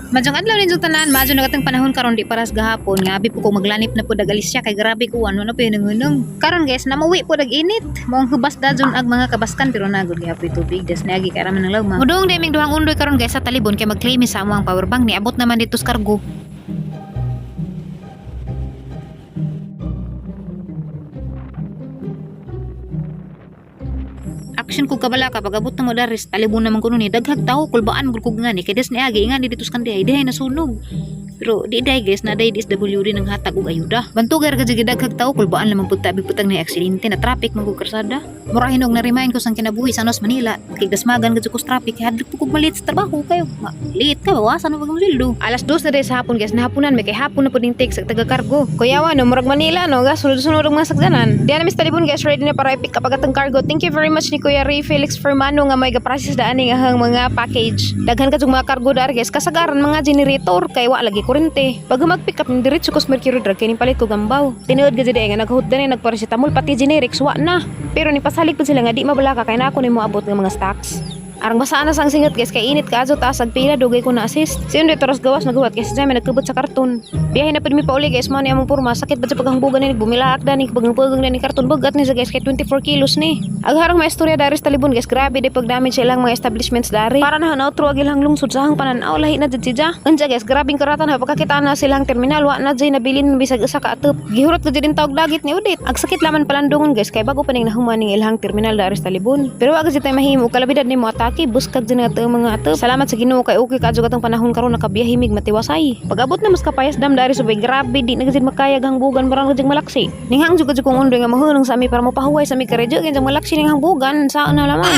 Madyong adlaw ninyong tanan, madyo na katong panahon karon di paras gahapon nga abi po ko maglanip na pud ag siya kay grabe ko ano na po yun. Karon guys, namuwi po dag init. Maong hubas dajon ag mga kabaskan pero nagod gihapoy tubig des niagi kay raman ng lawma. Mudong deming duhang undoy karon guys sa talibon kay mag-claim sa amo ang power bank niabot naman dito sa kargo. Action ko kabala ka pag abot na mo daris talibon naman kuno ni daghag tawo kulbaan gud kog ngani kay des niagi nga ni dito sa kandihay dihay nasunog. Pero di day guys na day DSWD ng hatag og ayuda. Bantugar ka jud daghag tawo kulbaan lamang pud tabi putang ni aksidente na traffic man gud karsada. Mura hinog na remind ko sang kinabuhi sa Nos Manila. Kay dasmagan gud ko sa traffic hadlok po kog malit sa trabaho kayo. Ma, late ka bawasan mo pag sweldo. Alas 2 na day sa hapon guys, nahaponan may kay hapon na pud ning take sa taga kargo. Kuyawa no murag Manila no ga sunod-sunod ang mga sakyanan. Diyan na Miss Talibon guys, ready na para i-pick up agad ang cargo. Thank you very much ni Kuya Ray Felix Fermano nga may ga-process daan ning ahang mga package. Daghan ka jud mga cargo dar guys, kasagaran mga generator kay wa lagi kurente. Pag mag-pick up ning diretso ko sa Mercury Drug kay ning palit ko gambaw. Tinuod gid nga naghutdan ni nagparacetamol pati generics wa na. Pero ni pasalig pud sila nga di mabalaka kay na ako nimo abot nga mga stocks. Arang basaan na sang singot guys kay init ka taas ag pila dugay ko na assist. Si Undoy toros gawas naghuwat kay si Jamie nagkubot sa karton. Biyahe na pud mi pauli guys mao ni among porma sakit ba sa paghangbugan ni bumilaak dani pagangpugang ni karton bagat ni sa guys kay 24 kilos ni. Ag harang maistorya dari sa talibon guys grabe di pag-damage sa ilang mga establishments dari. Para na outro ag ilang lungsod sa hang panan-aw lahi na jud siya. Unsa guys grabing karatan ha pagkakita na silang terminal wa na jay nabilin bisag usa ka atop. Gihurot ko jud tawag dagit ni Udit. Ag sakit laman palandungon guys kay bago pa ning nahuman ning ilang terminal dari sa talibon. Pero wa gud tay mahimo kalabidad nimo atake buskag jud nga mga atop. Salamat sa Ginoo kay okay kaadyo katong panahon karon nakabiyahe mig matiwasay. Pag-abot na mas kapayas dam dari subay grabe di na gud makaya hangbugan barang gud malaksi. Ninghang jud kong undoy nga mahunong sa ami para mopahuway sa ami karedyo kay malaksi ning hangbugan sa na laman.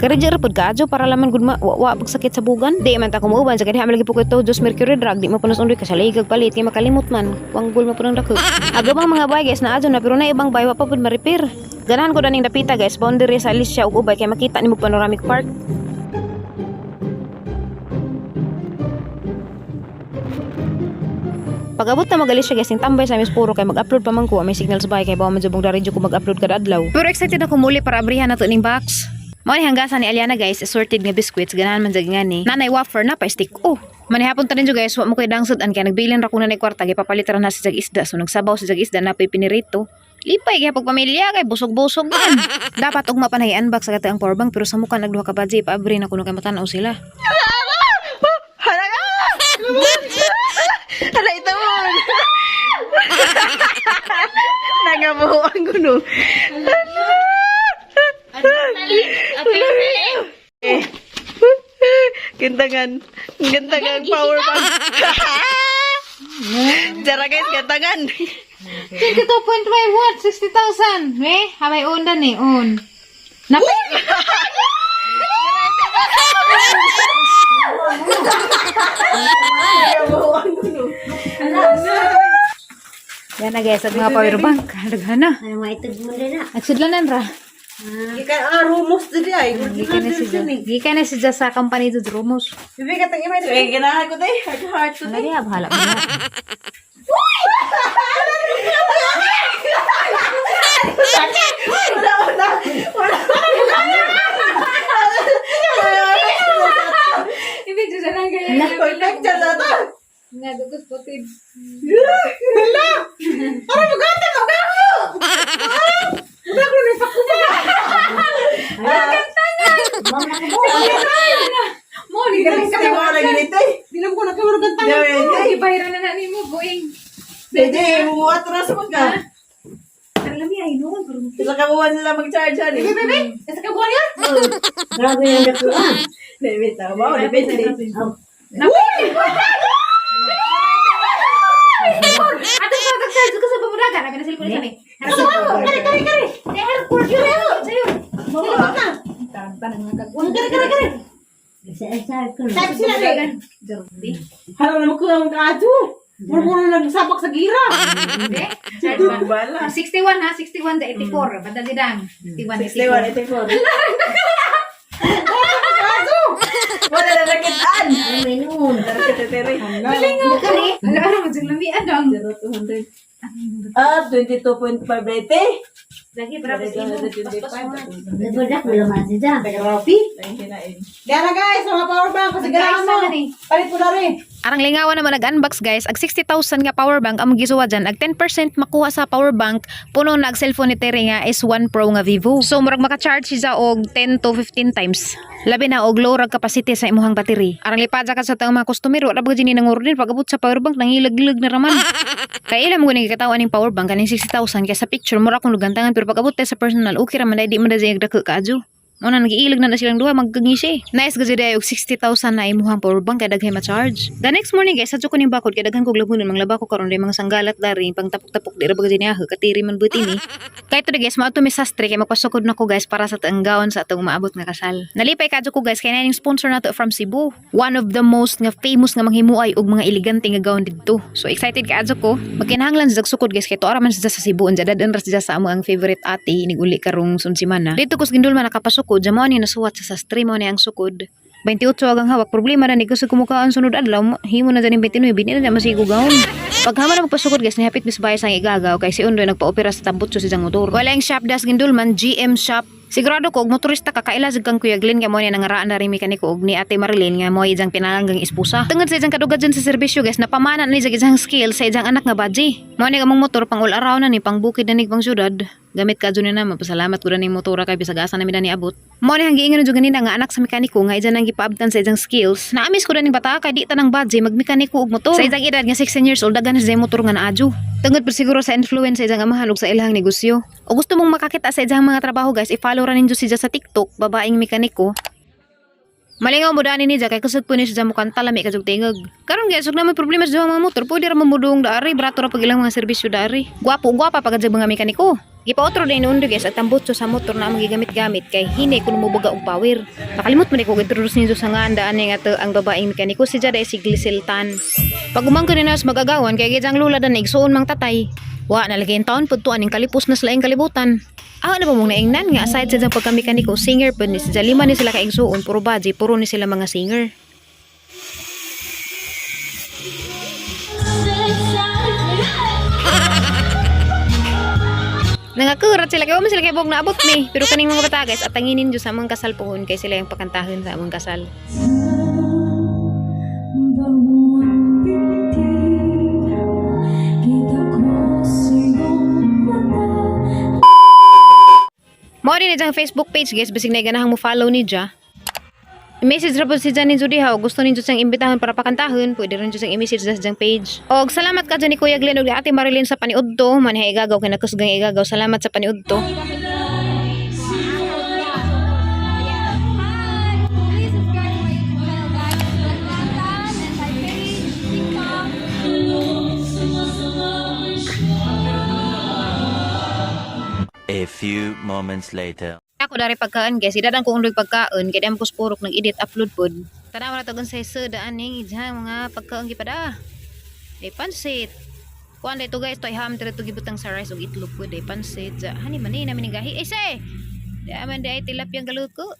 Karedyo ra pud kaadyo para laman gud ma wa, wa pagsakit sa bugan. Di man ta kumuuban sa kay lagi po ko to Diyos Mercury Drug di mo punos undoy kasaligag palit kay makalimot man. Wanggol mo punong dako. Agabang mga bay guys na adyo na pero na ibang bay wa pa pud ma-repair. Ganahan ko daning dapita guys boundary sa Alicia ug Ubay kay makita nimo panoramic park. Pag-abot na mag-alis siya guys, yung tambay sa amis puro kay mag-upload pa man ko, may signal sa bahay kay bawa man jubong dari ko mag-upload kada adlaw. Pero excited ako muli para abrihan na to ning box. Mao ni hanggasan ni Aliana guys, assorted nga biscuits, ganahan man jag nga ni. Nanay wafer na pa stick. Oh, manihapon ta rin guys, wa mo kay dangsod an kay nagbilin ra ko na ni kwarta gipapalit ra na si jag isda. So nagsabaw si jag isda na pay pinirito. Lipay gihapon pamilya kay busog-busog man. Dapat ugma pa na i-unbox sa ang power bank pero sa mukha nagduha ka budget ipaabri na kuno kay matan-aw sila. Hala ito mo. Nangabuho ang gulo. Gantangan. Gantangan power bank. Jara guys, gantangan. 22.5 watt, 60,000. We, habay on dan ni, on. Napay. Yan na guys, at mga power bank. Daghan na. Ay, maitag mo din na. Nagsudlanan ra. Gikan ah rumos dili ay. Gikan na siya. Gikan na siya sa company to Rumos. Bibi ka tang imay. Eh ganahan ko tay. Heart heart ko Wala diya, bahala mo na. Wala wala. Wala. Ibig sa lang kaya. Picture na to. Nga, dugos putin. Hala! Para magata ka ba? Wala ko na ipakuba. Mo, ni Di mo na ganito eh. Di lang ko nagkamaro Di mo Ay, bahiran na na ni mo, buing. Pwede, bumuhat na sa mga. Pero lami ay noon. Pero Sa kabuuan nila mag-charge yan eh. Bebe, nasa kabuuan yan? Grabe yung dakuan. Bebe, tama. Bebe, Ato sa nag-charge ko sa pamuraga. Nabi na cellphone sa mi. Kare, kare, kare. Di harap ko yun. Sayo. Kare, kare, kare. Sa ko. Sabi sila rin. Jordi. Harap na magkuha ang kaadyo. Mura-mura nagsapak sa gira. Hindi. Bala. 61 ha, 61 to 84. Banda si Dang. 61, 84. 61, 84. Wala na nakitaan. Ay, may noon. Galing nga. Ala, ano mo dyan lami, anong? Ah, 22.5 rate. Lagi, bravo sa imo. Paspas mo. Nabadak mo naman siya. Grabe. Diyan na guys, mga power bank. Kasi ganahan mo. Nagkaisa na ni. Palit po na rin. Arang lingawa naman nag-unbox guys, ag 60,000 nga power bank ang gisuwa dyan, ag 10% makuha sa power bank, puno na ag cellphone ni Terry nga S1 Pro nga Vivo. So murag maka-charge siya og 10 to 15 times. Labi na og low rag capacity sa imuhang battery. Arang lipada ka sa taong mga customer, wala ba ni nang order pag abot sa power bank nangilag-ilag na raman. Kay ilam mo gani katawan ning power bank kaning 60,000 kay sa picture mura akong lugantangan pero pag abot tayo sa personal okay ra man dai di man dai dako kaadyo. Mo na nagiilag na na silang duha maggangisi. Nice gud jud og 60,000 na imuhang power bank kay daghay ma-charge. The next morning guys, sadyo ko ning bakod kay daghan kog labunon manglaba ko karon day mga sanggalat dari pang tapok-tapok di ra ba gud niya katiri man buti ni. Kay to guys, maadto mi sastre kay magpasukod na ko guys para sa taang sa atong maabot nga kasal. Nalipay kadyo ko guys kay naning sponsor nato from Cebu. One of the most nga famous nga manghimuay og mga elegante nga gown didto. So excited kaadyo ko. Magkinahanglan sa sukod guys kay tuara man siya sa Cebu unja dad-an ra siya sa amo ang favorite ate inig uli karong sunsimana. Dito ko sa Gindulman nakapasukod, mao ni nasuwat sa sastre mao ni ang sukod. 28 agang hawak problema na ni gusto kumukaan sunod adlaw himo na dyan yung 29 ni na masigo gawon. Paghama na magpasukod guys, nihapit mis bayas ang igagaw kay si Undoy nagpa-opera sa tambutso si Jang motor. Wala yung shop das Gindulman, GM shop. Sigurado ko og motorista ka kaila jud kang Kuya Glenn kay mo niya nangaraan na rin mekaniko og ni Ate Marilyn nga mo ijang pinalanggang esposa. Tungod sa ijang kadugad dyan sa serbisyo guys, napamana ni sa ijang skill sa ijang anak nga badji. Mo ni among motor pang all around na ni pang bukid na ni pang syudad. Gamit ka dyan na mapasalamat ko na ning motora kay bisag asa namin na ni abot. Mo ni hanggiingon jud ganina nga anak sa mekaniko nga ijang nang gipaabtan sa ijang skills. Naamis ko na ning bata kay di tanang badji magmekaniko og motor. Sa ijang edad nga 16 years old daghan na siya motor nga naadyo. Tungod po siguro sa influence sa ijang amahan ug sa ilahang negosyo. O gusto mong makakita sa ijang mga trabaho guys, i-follow ra ninyo siya sa TikTok, babaeng mekaniko. Malingaw mo dani ni kay kusog po ni siya mukanta lami ka jug tingog. Karon guys, ug na may problema sa mga motor, pwede ra mamudong daari, brato ra pag ilang mga serbisyo daari. Gwapo, gwapa pagad sa mga mekaniko. Gipaotro din undo guys at tambutso sa motor na among gigamit-gamit kay hinay kuno mobuga og power. Nakalimot man ko introduce ninyo sa nga andaan nga to ang babaeng mekaniko si Jada si Glisel Tan. Pag umangko ni nas magagawan kay gijang lula dan igsuon mang tatay. Wa na lagi taon pud to aning kalipos na sila ang kalibutan. Aw na ba mong naingnan nga aside sa diyang pagka-mekaniko, singer pud ni sila lima ni sila ka igsuon, puro baji, puro ni sila mga singer. Nangakurat sila kay wa man sila kay bog naabot ni. Pero kaning mga bata guys, atanginin jud sa among kasal pohon kay sila yung pakantahan sa among kasal. Bawang pintig, kita ko sa iyong mata. Mao din ni Facebook page guys, bisig na ganahang mo follow ni Ja. I-message ra po si Jan ninyo diha og gusto ninyo siyang imbitahan para pakantahon, pwede rin siyang i-message sa siyang page. Og salamat ka dyan ni Kuya Glenn ug ni Ate Marilyn sa paniudto, manhay igagaw kay nakusgang igagaw. Salamat sa paniudto. Hi! Please subscribe to my YouTube channel, guys. Manhattan and my page, TikTok. A few moments later. Ako dari pagkaon guys, idadan ko undoy pagkaon kay di ko purok nag-edit upload pod. Tanaw na to sa sa daan ning diha mga pagkaon gipada. Day pansit. Kuan dito guys, toy ham diri to gibutang sa rice ug itlog pod day pansit. Ja, hani man ni namin ni gahi. Eh say. Di man di ay tilapia galuko.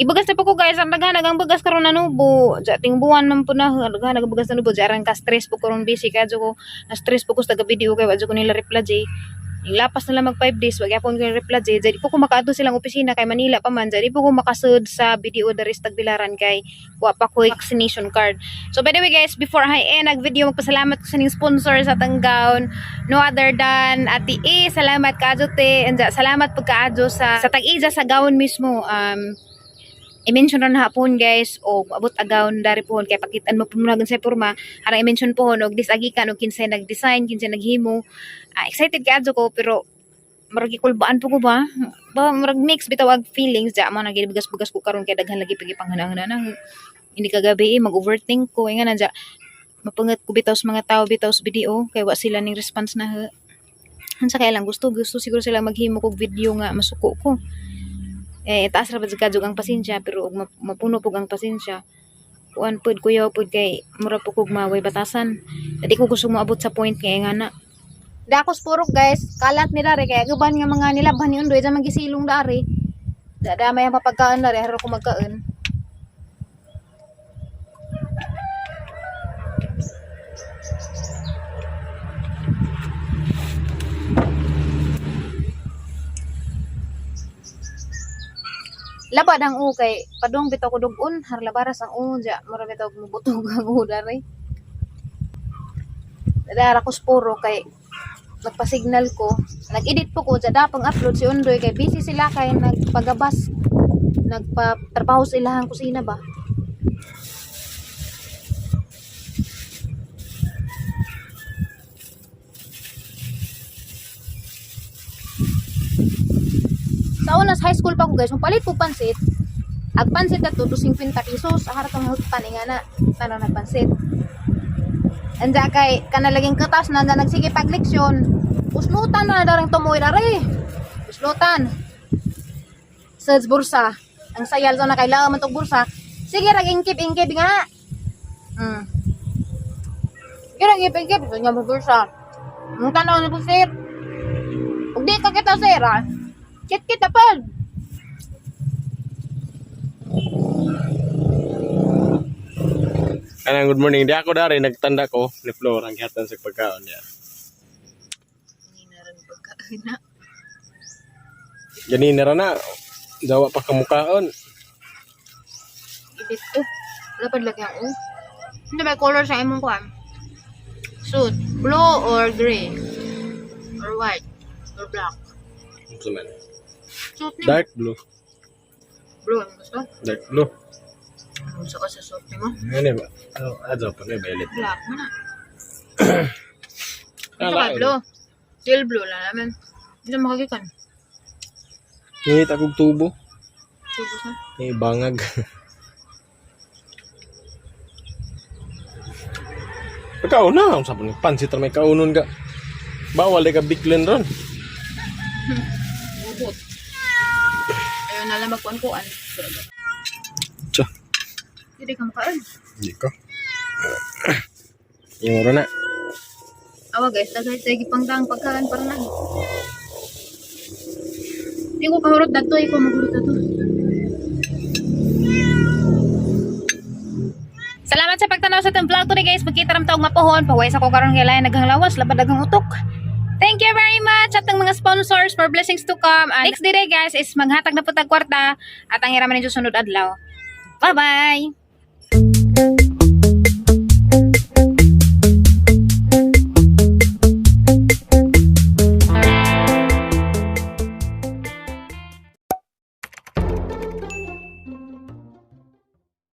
Ibagas na po ko guys, ang daghan ang bagas karon nanubo. Ja ting buwan man po na daghan ang bagas nanubo. Ja aran ka stress po karon busy kadyo ko. Na stress po ko sa taga video kay wa jud ko nila reply jay. Lapas na lang mag 5 days, wag yapon ko reply jay. Di po ko makaadto silang opisina kay Manila pa man. Di po ko makasud sa BDO dari sa Tagbilaran kay wa pa ko vaccination card. So by the way guys, before I end ang video, magpasalamat ko sa ning sponsor sa Tanggaon. No other than Ate E, salamat kaadyo te. And ja, salamat pud kaadyo sa tag-iya sa gown mismo. I-mention ra na hapon guys o abot agawn dari pohon kay pakitaan mo pumunagan sa porma harang i-mention pohon og disagikan og kinsay nag-design kinsay naghimo. Ah, excited kaadyo ko pero murag gikulbaan po ko ba ba murag mix bitaw ag feelings ja mo nang bugas-bugas ko karon kay daghan lagi pagipanghanahana hindi kagabi eh, mag-overthink ko nga na ja mapangat ko bitaw sa mga tao bitaw sa video kay wa sila ning response na ha. Unsa kay lang gusto gusto siguro sila maghimo kog video nga masuko ko eh taas ra ba jud ang pasensya pero og mapuno pug ang pasensya kuan pud kuyaw pud kay mura pud kog maway batasan dili ko gusto moabot sa point nga nga na. Dakos purok guys, kalat nila re kaya guban nga mga nilabhan ni Undoy dyan magisilong dari. Da damay ang mapagkaon dari haro ko magkaon. Labad ang u kay padung bitaw ko dugon, harlabaras ang u ja, mura bitaw mubutog ang u dari. Dara ko sporo kay nagpa-signal ko. Nag-edit po ko ja dapang upload si Undoy kay busy sila kay nagpagabas, nagpatrabaho sa ilahang kusina ba. Sa una sa high school pa ko guys, palit ko pansit. Ag pansit ato 250 pesos, ahar tong hugpan nga na tanan nag pansit. Anja kay kana laging katas na na nagsige pag leksyon. Uslutan na na daring tumoy dari. Uslutan. Sa bursa. Ang sayal sa na kailangan man tong bursa. Sige rag ingkip-ingkip nga. Sige rag ingkip-ingkip nga bursa. Ang tanaw ni po sir. Ug di ka kita sir ah. Kit kita pa. Kanang good morning. Di ako dari nagtanda ko ni Flor ang gihatan sa pagkaon niya. Ganina ra na. Dawa pa kamukaon. Ibit ko. Wala pa lagi ang U. Hindi ba color sa imong kuan? Suit. Blue or gray? Or white? Or black? Unsa man? Suit ni Dark blue. Blue ang gusto? Dark blue. Ano gusto ka sa suit ni mo? Ano ba? Ano adto pa may violet. Black man na. Ah, Ito ka lain. blue. Teal blue lang naman. Hindi makagikan. Ngit akong tubo. Tubo sa. Ni bangag. Pagkaon na, unsa pa ni pansit ra may kaunon ka. Bawal di ka biklen ron. Bubot. Ayaw na lang magkuan-kuan. Tsa. Hindi ka makaon. Hindi ko. Yung ro na. Awa guys, daghay tayo gipanggang pagkaan para na. Hindi ko kahurot dato, ikaw maghurot dato. Salamat sa pagtanaw sa itong vlog today guys. Magkita ram taog mapuhon. Paway sa ko karon kay lain naghang lawas, labad daghang utok. Thank you very much at ang mga sponsors for blessings to come. And next day guys is maghatag na po tag kwarta at ang hiraman ninyo sunod adlaw. Bye-bye!